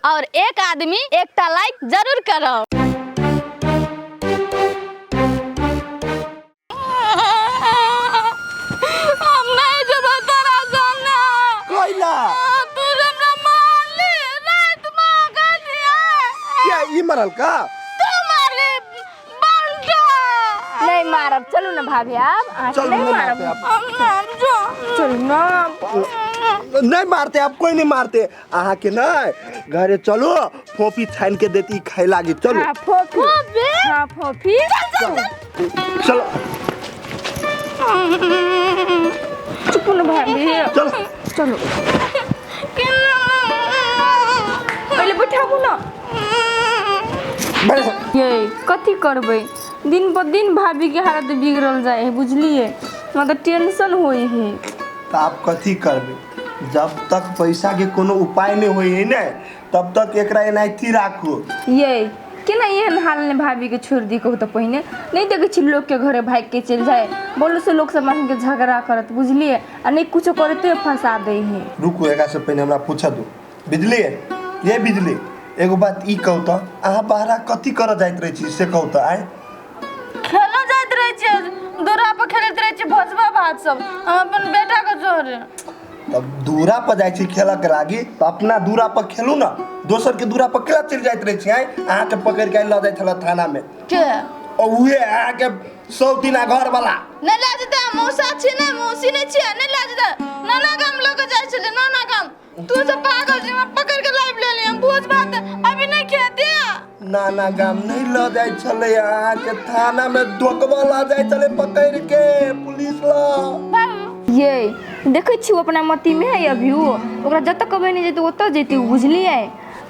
और एक आदमी एकटा लाइक जरूर करब। हम नहीं जेबो तोरा संगे। कैला? तू हमरा मारली रात में गलिया। क्या ई मरल का? तू मारली बंटा। नहीं मारब, चलू ना भाभी, आब अहाँके चलू, नहीं नहीं मारब। मारते आप। हम नाम जो चलू ना। नहीं मारते आप, कोई नहीं मारते अहाँ के। नहीं घरे चलो, फोपी छान के देती खाए लागी, चलो। हाँ फोफी, हाँ फोफी। चलो। चुप ना भाभी। चलो। चलो, पहिले बैठाबू ना। बैठ। ये कथी करबै, दिन पर दिन भाभी के हालत बिगड़ल जाइ है, बुझलिए? हमरा तऽ टेंशन होइ है। तऽ आब कथी करबै? जब तक पैसा के कोनो उपाय नहि होइ है ने, तब तक एकरा एनाहिते राखू। ये केना एहन हाल ने भाभी के छोड़ि दी? कहू तऽ, पहिने नहि देखै छी लोकके घरे भागि के चलि जाय, बोलो से लोक सब के झगड़ा करत, बुझलिए? आ नहि कुछो करते फंसा दै है। रुकू, एकरा से पहिने हमरा पूछऽ दू। बिजली, ये बिजली, एगो बात ई कहू तऽ, अहाँ बाहरा कथी करऽ जाइत रहै छी से कहू तऽ आइ? खेलो जाइत रहै छियै, दूरा पर खेलैत रहै छियै भोजबा भात सब, हम अपन बेटा के जोरे। तब दूरा पर जाइ छी खेलऽ के लागी तऽ अपना दूरा पर खेलू ने, दोसर के दूरा पर केना चलि जाइत रहै छी आइ? अहाँके पकड़ि के आइ लऽ जाइत छलऽ थाना मे। के? ओ उहे अहाँके सौ दिना घर वाला। नहि लए जेतै, हम मौसा छी नहि, मौसी नहि छियै, नहि लए जेतै। नाना गाम लऽ के जाइ छलै, नाना गाम। तू सब पागल छी, हमरा पकड़ के लाबि लेली। हम भोज भात अभी नहि खेते। नाना गाम नहि लऽ जाइ छलै, अहाँके थाना मे धोकबऽ लऽ जाइ छलै पकड़ि के पुलिस लऽ। ये देखै छी, ओ अपना मतीमे है अभी। ओ ओकरा जतऽ कहबै नहि जेतै ओतऽ जेतै ओ, बुझलिए?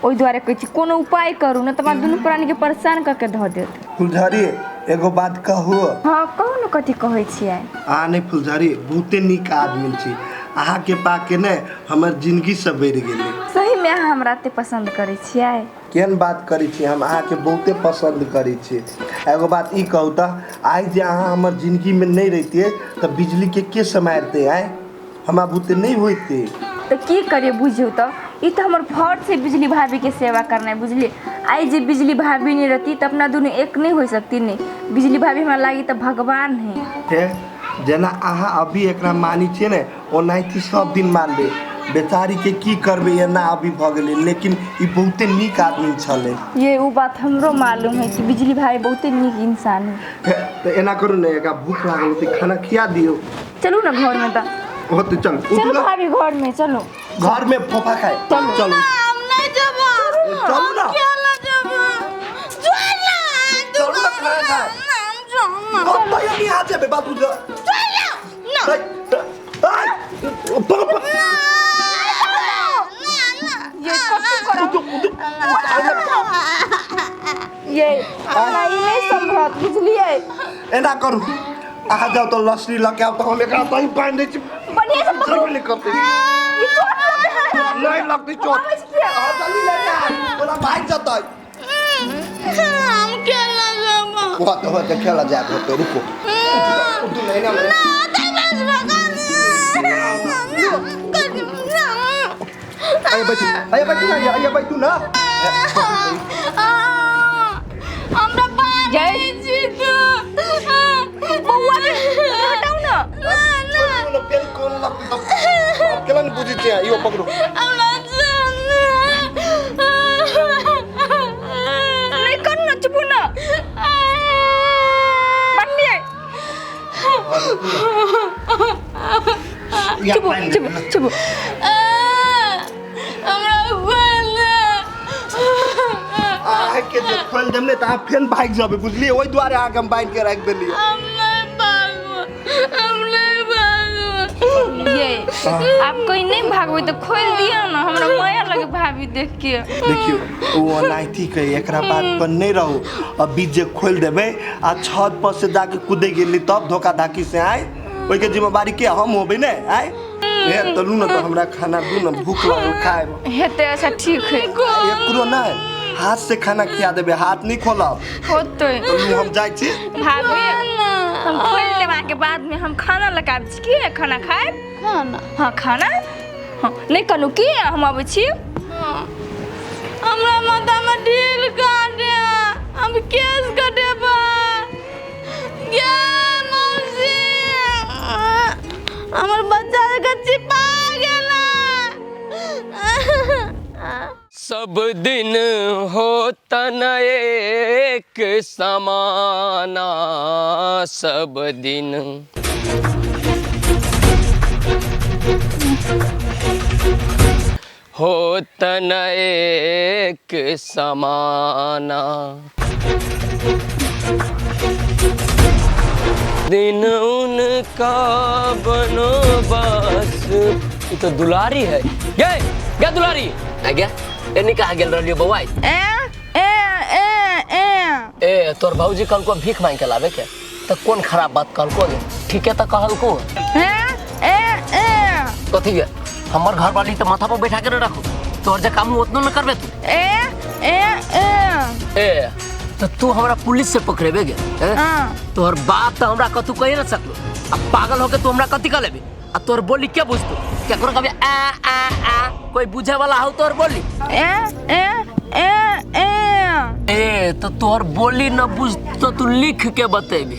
ओहि दुआरे कहै छी कोनो उपाय करू, नहि तऽ हमरा दुनू प्राणीके परेशान कऽ के धऽ देत। फुलझड़ी, एगो बात कहू? हँ, कहू ने, कथी कहै छियै? अहाँ नहि फुलझड़ी बहुते नीक आदमी छी। अहाँके पाके ने हमर जिंदगी सवरि गेलै। सहीमे अहाँ हमरा एते पसन्द करै छियै? केहन बात करै छी, हम अहाँके बहुते पसन्द करै छी। एगो बात ई कहू तऽ, आइ जे अहाँ हमर जिंदगीमे नहि रहितियै तऽ बिजलीके के सम्हारितै? आइ हमरा बुते नहि होइतै। तऽ की करियै बुझियौ तऽ, ई तऽ हमर फर्ज छै बिजली भाभीके सेवा करनाइ, बुझलियै? आइ जे बिजली भाभी नहि रहती तऽ अपना दुनू एक नहि होइ सकती। नहि, बिजली भाभी हमरा लागी तऽ भगवान है। हे, जेना अहाँ अभी एकरा मानै छियै ने, ओनाहिते सब दिन मानबै। बेचारीके की करबै, एना अभी भऽ गेलै, लेकिन ई बहुते नीक आदमी छलै। ये ओ बात हमरो मालूम है कि बिजली भाई बहुते नीक इंसान है। हे, तऽ एना करू ने, एकरा भूख लागल होतै, खाना खिया दियौ। चलू ने घरमे तऽ। होतै, चल। चलू भाभी, घरमे चलू। घरमे फोफा खाए चलू। चलू। हम नहीं जेबो। चलू ना। केला जेबो, चल ना। चलू ना खाना खाए। कतऽ अभी आ जेबै बाबू जो? ना। पकड़ पकड़। ये कथी करब ये? हमरा ई नहि सम्भरत, बुझलियै? एना करू, अहाँ जाउ तऽ लस्सी लऽ के आउ तऽ हम एकरा दही पानि दै छी। बढ़िआँ से पकड़ू। नहि करतै। ई चोट लगतै। नहि लगतै चोट। आबै छी किया? अहाँ जल्दी ले के आउ, ओना भागि जेतै। हम केला जेबो। होते होते खेला जायत होते, रुको। उठू ना, एना ना ते बस भगवान। आइए बैठू, आइए बैठू ना, आइए बैठू ना। हमरा बाप जय। छी तू। बौआ के हटाउ ना। ना ना। छोड़ू ना, फेर कोन लगतै तऽ केना नहि बुझै छियै? इहो पकड़ू। हमरा नहि करू ना, चुपू ना। बनलियै? या चुपू। पानि चुपू। दे। चुपू। हमरा खोल। अहाँके जे खोलि देब ने तऽ अहाँ फेर भागि जेबै, बुझलियै? ओहि दुआरे अहाँके हम बान्हि के राखि देलियै। हम नहीं भागो, हम नहीं भागो। ये आब कहीं नहीं भागबै तऽ खोलि दिअ ने, हमरा माया लगे भाभी देख के। देखियौ, ओ ओनाहिते कही, एकरा बात पर नहि रहू। अभी जे खोलि देबै आ छत पर से जाके कूदै गेली तब धोखा धाकी से आय ओहिके जिम्मेवारी के हम होबै ने आय? हे, चलू ने तऽ, हमरा खाना दू ने, भूख लागल, खायब। हेतै, अच्छा ठीक है। एकरो नहि हाथ से खाना खिया देबै, हाथ नहि खोलब। होतै। चलू, हम जाइ छी। भाभी, हम खोलि देब अहाँके, बादमे हम खाना लऽ कऽ आबै छी। की खाना खायब? खाना। हँ, खाना। हँ, नहि कहलहुँ की हम अबै छी। हमरा माथा में ढील काटे, हम केस कटेबा। गे मौसी, हमर बच्चा के चिपा गेला। सब दिन होतन एक समाना, सब दिन होतन एक समाना, दिन उनका बनवास। ये तो दुलारी है। गए गए दुलारी आ गया। एनी कहा गेल रहलियो बौआ? ए ए ए ए ए तोर भौजी कहलको भीख मांग के लाबे के, त कोन खराब बात कहलको गे? ठीक है त कहलको। ए ए ए कथी गे? हमर घर वाली त माथा पर बैठा के न रखो, तोर जे काम ओतनो न करबे तू। ए ए ए ए त तू हमरा पुलिस से पकड़ेबे गे? तोहर बाप त हमरा कथू कहि न सकलो, आ पागल होके तू हमरा कथी कह लेबे? आ तोर बोली के बुझतो? केकरो कभी आ आ आ कोई बुझे वाला हो तोर बोली? ए ए ए ए ए तो तोहर बोली न बुझ तो तू लिख के बतेबी।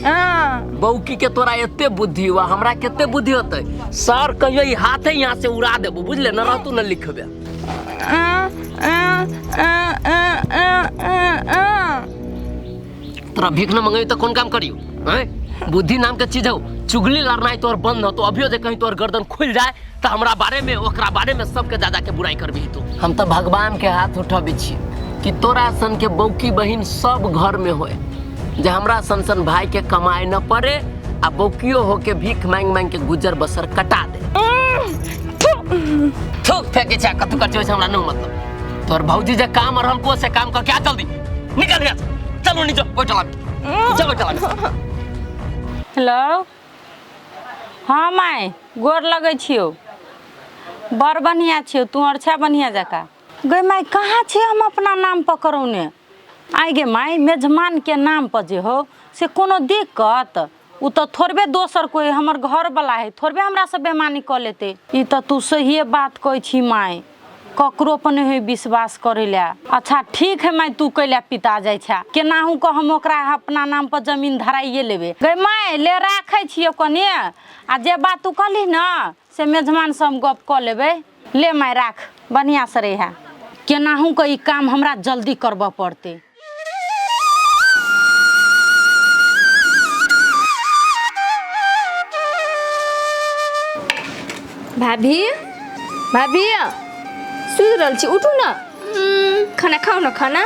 बौकी के तोरा एते बुद्धि हुआ, हमरा केते बुद्धि होते? सर कहियो ई हाथे यहाँ से उड़ा देबो, बुझले न रह तू न लिखबे। तोरा भीख न मंगेबी त कोन काम करियो? हैं बुद्धि नाम के चीज हो, चुगली लड़नाई तोहर बंद हो तो अभियो जे कहीं तोहर गर्दन खुल जाए तो हमरा बारे में ओकरा बारे में सबके ज्यादा के बुराई करबी तू। हम तो भगवान के हाथ उठबे छी कि तोरा सन के बौकी बहिन सब घर में होए, जे हमरा सन सन भाई के कमाए न पड़े आ बौकियो होके भीख मांग मांग के गुजर बसर कटा दे। थूक फेंके छा कतु कर हमरा न मतलब। तोहर भौजी जे काम रहल को से काम कर के आ जल्दी निकल यहाँ से, चलो नीचे बैठल चलो चलो। हेलो हाँ my, गोर लगै छियौ। बड़ बढ़िआँ छियौ तू, और छा बढ़िआँ जकाँ। गे माय कहाँ छियै हम अपना नाम पकड़ौने? आइ गे माय मेजमान के नाम पर जे हो से कोनो दिक्कत? उ तऽ थोड़बे दोसर कोइ हमर घरवला है, थोड़बे हमरा से बेमानी कऽ लेतै। ई तऽ तू सहिए बात कहै छी माय, ककरो पर नहीं है विश्वास करे ला। अच्छा ठीक है माय, तू कैला पिता जाइ छा, केनाहू कऽ हम ओकरा अपना नाम पर जमीन धराइए लेबै। गै माय ले राखै छियौ कनि, आ जे बात तू कहली न से मेजमान से हम गप कऽ लेबै। ले माय राख, बढ़िआँ से रहिहा। केनाहू कऽ ई काम हमरा जल्दी करबऽ पड़तै। भाभी भाभी सुति रहल छी, उठू न, खाना खाउ न। खाना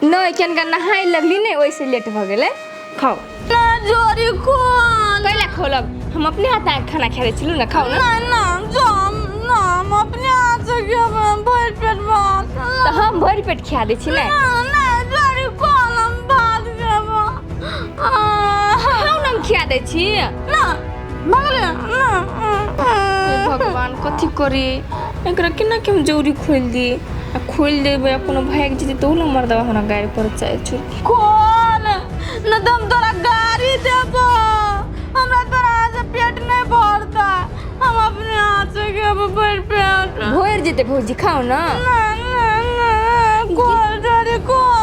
नहि कनिका नहाय लगली ने, ओहिसँ लेट भऽ गेलै। खाउ ना जोरी खोल। कैला खोलब? हम अपने हाथ आके खाना खा दै छी, लू न खाउ न। ना ना जो ना, हम अपने हाथ से खेबै भरि पेट भात। तऽ हम भरि पेट खिया दै छी ने। ना ना जोरी खोल, हम भात खेबै। खाउ न, हम खिया दै छी। ना भगले ना। भगवान कथी करी एकरा, केना के हम जौरी खोलि दी? आ खोलि देबै आ कोनो भागि जेतै तऽ ओहो मर्दबा हमरा गारि पर जाइ छै। खोल न तऽ हम तोरा गारि देबो। हमरा तोरा हाथ से पेट नहीं भरता, हम अपने हाथ से खेबै भरि पेट। भरि जेतै भौजी, खाउ न। ना ना ना खोल जोरी खोल।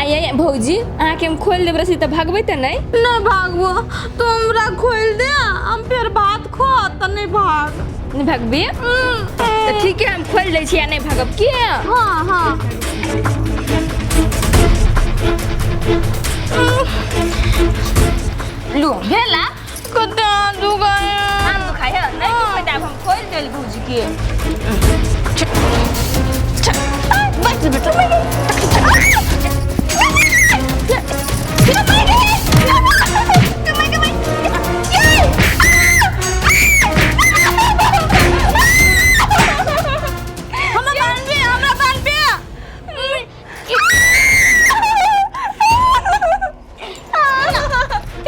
आइ आइ भौजी अहाँके हम खोलि देब रस्सी तऽ भागबै तऽ नहि? नहीं भागबो, तू हमरा खोलि दे, हम फेर भात खो तऽ नहीं भाग। नहि भागबी तऽ ठीक है, हम खोलि दै छी आ नहि भागब किया? हाँ हाँ लू भेला कते दुखाय। आम दुखाय है? नहि दुखाय तऽ आब हम खोलि देल भौजी के। बैठ बैठ। हमरा बान्हबे, हमरा बान्हबे।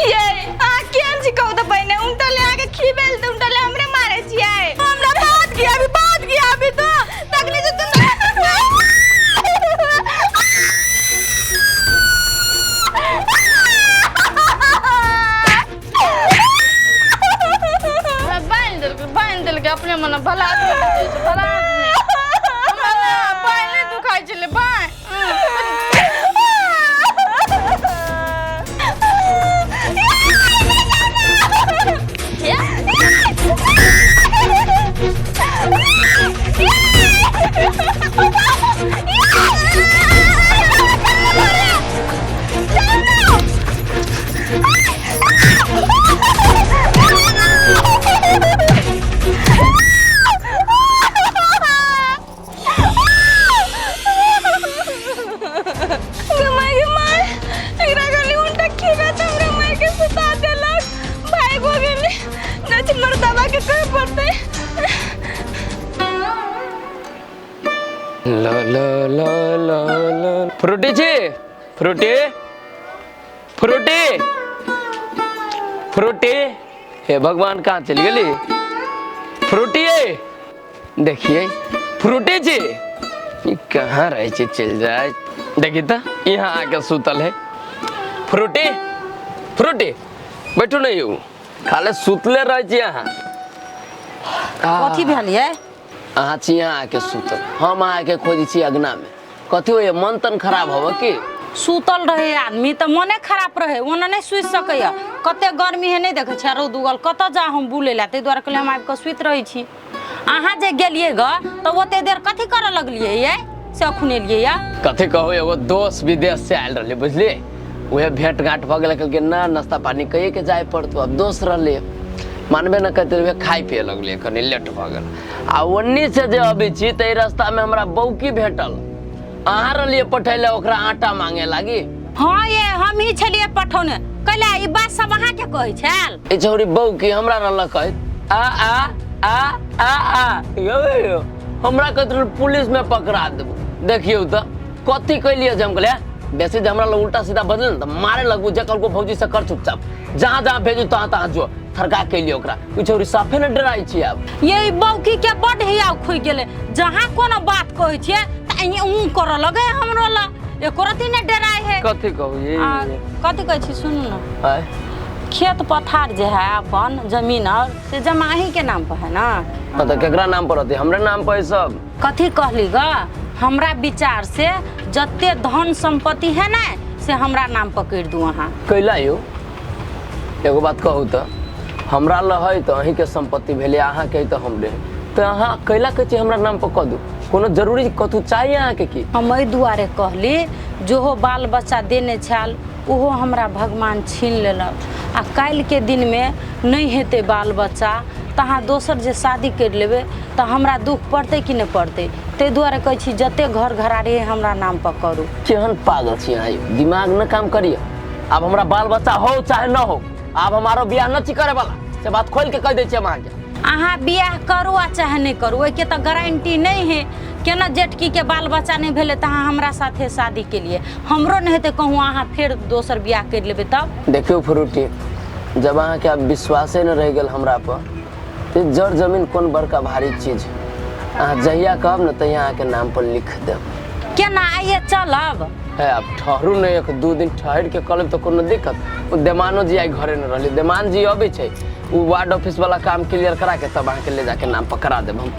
ये अहाँ केहन छी कहू तऽ पहिने? उनटले अहाँके खिबेल तऽ उनटले हमरे मारै छियै। हमरा भात खियाबी, भात खियाबी तो तखने जे तुम नहि मना भला आदमी बुझै छै, भला आदमी। हमरा ने बाँहि नहि दुखाइ छलै बाँहि। गे माय गे माय, एकरा गली उल्टा खीरा त हमरा माय के सुता देलक। भागि गेली नहि तऽ मर्दाबा के कहे पड़तै। ल ल ल ल ल फ्रूटी छी, फ्रूटी फ्रूटी फ्रूटी। हे भगवान, कहाँ चलि गेली फ्रूटी? देखिए फ्रूटी जी ई कहाँ रहै छै, चलि जाय। देखी तऽ यहाँ आके सुतल है। फ्रूटी फ्रूटी बैठू ने यौ, खाली सुतले रहै छी अहाँ। कथी भेल ये? अहाँ छी यहाँ आके सुतल, हम अहाँके खोजै छी अगना में। कथी होइए, मन तन खराब हव की? सुतल रहे आदमी तऽ मने खराब रहे, ओना नहि सुति सकैया। कते गर्मी है, नहि देखै छै रौद उगल, कतऽ जा हम बुलै लए? ताहि दुआरे कहलियै हम आबि कऽ सुति रहै छी। अहाँ जे गेलियै ग तऽ ओते देर कथी करऽ लगलियै ये, से अखन एलियै या? कथी कहू, एगो दोस्त विदेश से आयल रहलै बुझलियै, उहे भेंट घाट भऽ गेलै। कहलकै ना नाश्ता पानी कहिए के जाय पड़तौ। आब दोस्त रहलै, मानबे न करते, उहे खाय पिए लगलियै, कनि लेट भऽ गेल। आ ओन्नी से जे अबै छी तऽ एहि रास्तामे हमरा बौकी भेटल। अहाँ रहलियै पठैले ओकरा आटा मांगे लागी? हाँ ये, हम ही छलियै पठौने। कैला ई बात सब अहाँके कहै छल? ई छौरी बौकी हमरा रहल कहैत आ आ आ आ आ यौ यौ, हमरा कहैत रहल पुलिस में पकड़ा देबो। देखियौ तऽ कथी कैलियै जे हम कहलियै बेसी जे हमरा लग उल्टा सीधा बदले ने तऽ मारे लगबू। जे कहलको भौजी से कर, चुपचाप जहाँ जहाँ भेजू तहाँ तहाँ जो। थरका कैलियै ओकरा। ई छौरी साफे ने डराइ छी आब। ये बौकी के बड हियाव खुइ गेलै। जहाँ कोनो बात कहै छियै तऽ एँ ऊँ करऽ लगै हमरो ला, एको रत्ती नहि डराइ है। कथी कहू ये? आ कथी कहै छी, सुनू ने। आँय? खेत पथार जे है, अपन जमीन और से जमा अहीं के नाम पर है ना? हाँ तऽ केकरा नाम पर रहतै? हमरे नाम पर है सब। कथी कहली ग, हमरा विचार से जते धन संपत्ति है ना से हमरा नाम पर करि दू अहाँ। कैला यौ? एगो बात कहू तऽ, हमरा लग है तऽ अहीँके सम्पत्ति भेलै, अहाँके है तऽ हमरे है। तऽ अहाँ कैला कहै छी हमरा नाम पर कऽ दू? कोनो जरूरी कथू चाही अहाँके की? हम एहि दुआरे कहली, जेहो बाल बच्चा देने छल ओहो हमरा भगवान छीन लेलक, आ काल्हिके दिनमे नहि हेतै बाल बच्चा तऽ अहाँ दोसर जे शादी करि लेबै तऽ हमरा दुःख पड़तै कि नहि पड़तै? ताहि दुआरे कहै छी जते घर घरारी है हमरा नाम पर करू। केहन पागल छी अहाँ यौ, दिमाग न काम करिए। आब हमरा बाल बच्चा हो चाहे न हो, आब हमारो बियाह न छी करे वाला, से बात खोल के कह दै छी हम अहाँके। अहाँ बियाह करू आ चाहे नहि करू, ओहिके तऽ गारंटी नहि है। केना जेठकी के बाल बच्चा नहि भेलै तऽ अहाँ हमरा साथे शादी केलिए, हमरो नहि हेतै कहूँ, अहाँ फेर दोसर बियाह करि लेबै तब? देखियौ फ्रूटी, जब अहाँके आब विश्वासे न रहि गेल हमरा पर तऽ जर जमीन कोन बड़का भारी चीज है। अहाँ जहिया कहब ने तहिया अहाँके नाम पर लिख देब। केना, आइए चलब? है आब ठहरू ने, एक दू दिन ठहर के कऽ लेब तऽ कोनो दिक्कत? ओ देमानो जी आइ घरे न रहलै। देमान जी अबै छै, ओ वार्ड ऑफिस वाला काम क्लियर करा के तब अहाँके ले जाके नाम पर करा देब हम।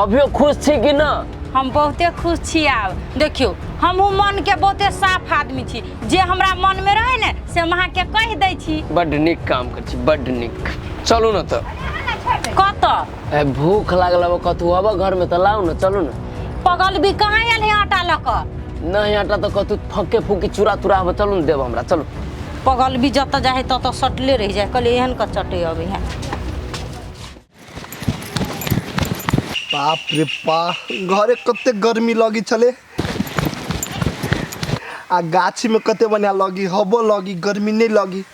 अभियो खुश छी कि न? हम बहुते खुश छी। आब देखियौ, हमहूँ मनके बहुते साफ आदमी छी, जे हमरा मनमे रहै ने से हम अहाँके कहि दै छी। बड्ड नीक काम करै छी, बड्ड नीक। चलू ने तऽ। कतऽ? ए, भूख लागल हबो, कतहु हबो घरमे तऽ लाउ ने, चलू ने। पगल भी कहाँ आयल है आटा लऽ कऽ? नहीं आटा तऽ कतहु फक्के फुक्की चूड़ा तुरा हबो, चलू ने, देब हमरा, चलू। पगल भी जतऽ जाइ है ततऽ सटले रहि जाइ। कहलियै एहन कऽ चटै अबै है। बाप रे बा, घरे कते गर्मी लगी छले आ गाछी में कते बढ़िया लगी, हबो लगी, गर्मी नहीं लगी।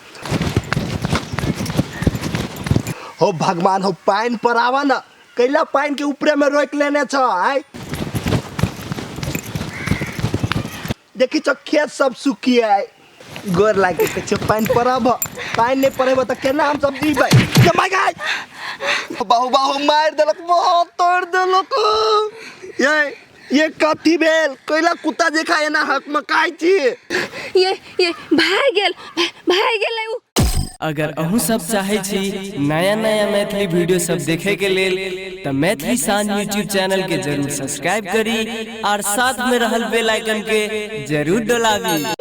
हो भगवान, हो पानि पर आवा न, कैला पानि के ऊपरे में रोक लेने छ? आय देखी छ, खेत सब सुखी आय। गोर लागे के छै, पानि पड़ब। पानि नहीं पड़ेब तऽ केना हम सब जीबै? माय गाय, बाहु बाहु, मारि देलक, बहुत तोड़ देलक। ये कथी भेल? कैला कुत्ता जेखा एना हकमकाइ छी? ये भाग गेल, भाग गेलै उ। अगर अहूँ सब चाहै छी नया नया मैथिली वीडियो सब देखे के लेल तऽ मैथिली शान यूट्यूब चैनल के जरूर सब्सक्राइब करी और साथ में रहल बेल आइकन के जरूर डोलाबी।